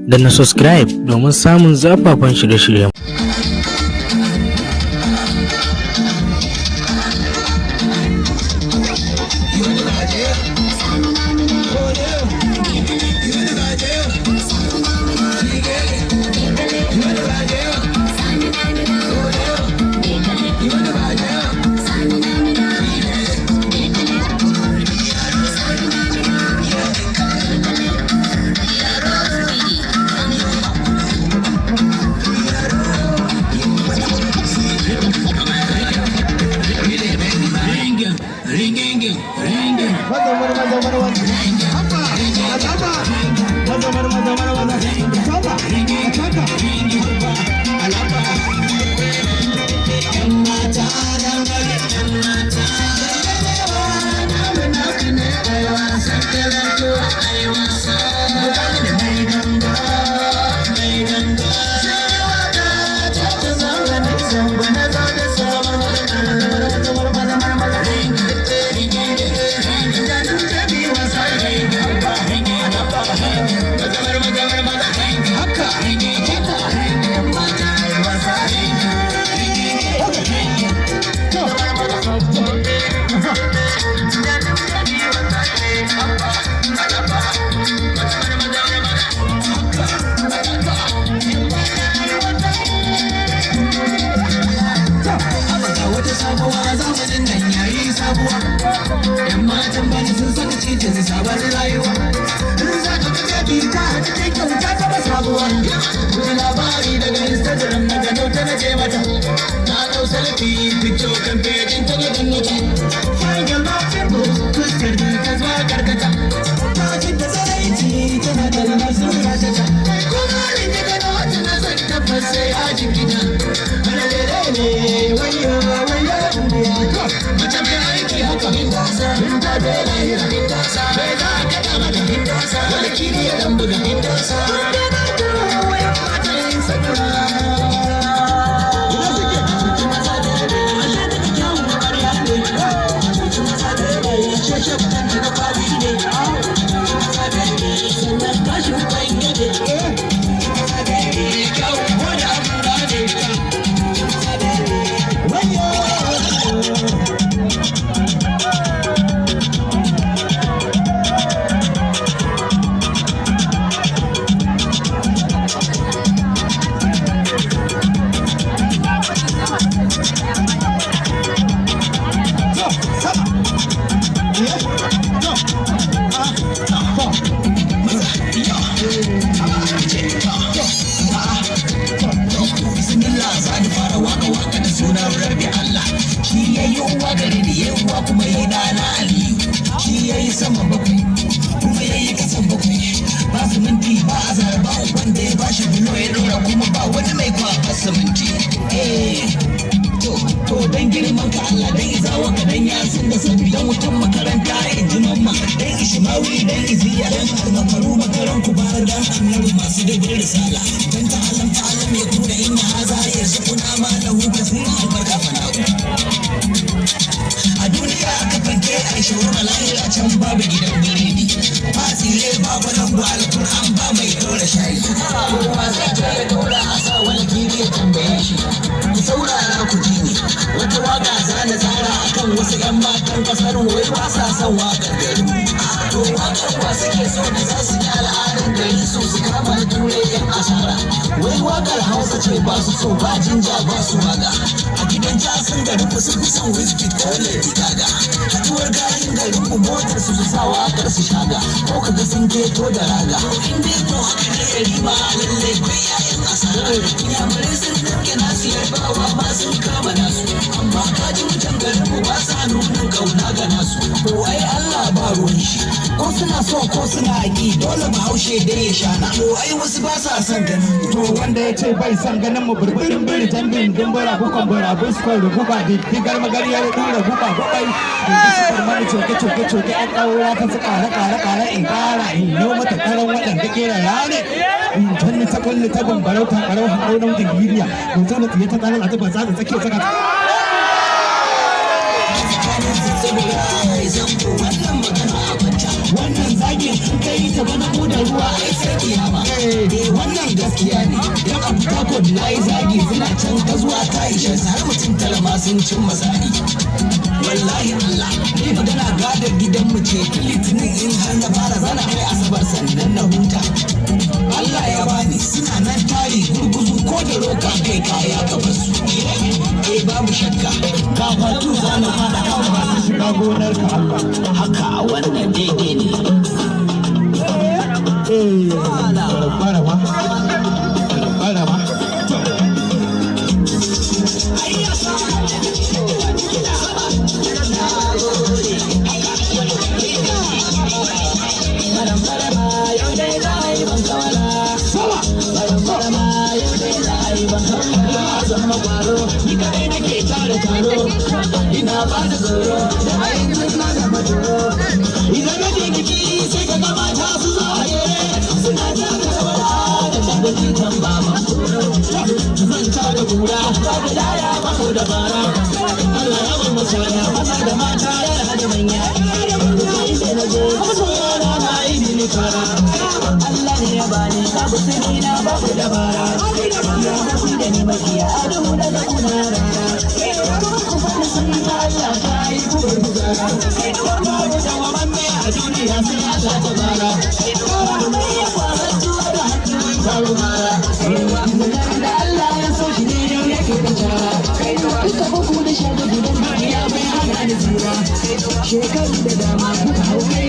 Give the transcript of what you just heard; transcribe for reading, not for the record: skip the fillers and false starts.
Danna subscribe domin samun zafafan shirye-shiryen. Bai san ganin mu burburin biri jambin dimbura bukon bura buskon rububa diddigar magariyar dura guba gubai mani coke coke coke an ɗaura ta su ƙara ƙara ƙara in ƙara in yau mata karan waɗanda ƙera rane in canni ta kulli ta bambarau ta ƙarau haƙau na wutin gibiya mun zauna tsaye ta tsarin a ta batsa da tsakiya tsaka. Wannan zagin in kai ta bana da ruwa ai sai kiyama. Eh, wannan gaskiya ne. Dan a Port na yi zagi, suna can gazuwa ta ishe su, har mutum tara ma sun cin masari. Wallahi Allah, ni magana gadar gidanmu ce, tun Litinin in har na fara zana kai Asabar sannan na huta. Allah ya bani, suna nan tari gurguzu ko da roka kai kaya ka basu. Eh, babu shakka, ga fatu za na fara kan masu shiga gonar ka Allah. Haka, wannan daidai ne. Eh, barama, barama. Ni kadai nake tara taro, ina ba da tsoro, da ayyukan na da matoro. Idan na je biki sai ka ga mata su zo a yere, suna taka rawa da tabbaci kan ba ma tsoro. Zan ta da kura, babu laya babu dabara. Allah ya bar masana, maza da mata, yara da manya. Inda na je, masoya na na yi mini kara. Allah ne ya bani, babu sani na babu dabara. Ya haku da ni makiya adamu daga kuna rara. Ku bani sun Allah ta yi ku bar gudana. Babu dawwamamme a duniya sai Allah ta bara. Mai ya kwarar tuwa da hannun taro mara. Da Allah ya so shi ne yau yake da jara. Duka bugu da shago gidan duniya bai hana ni tsira. Shekaru da dama kuka hau kai.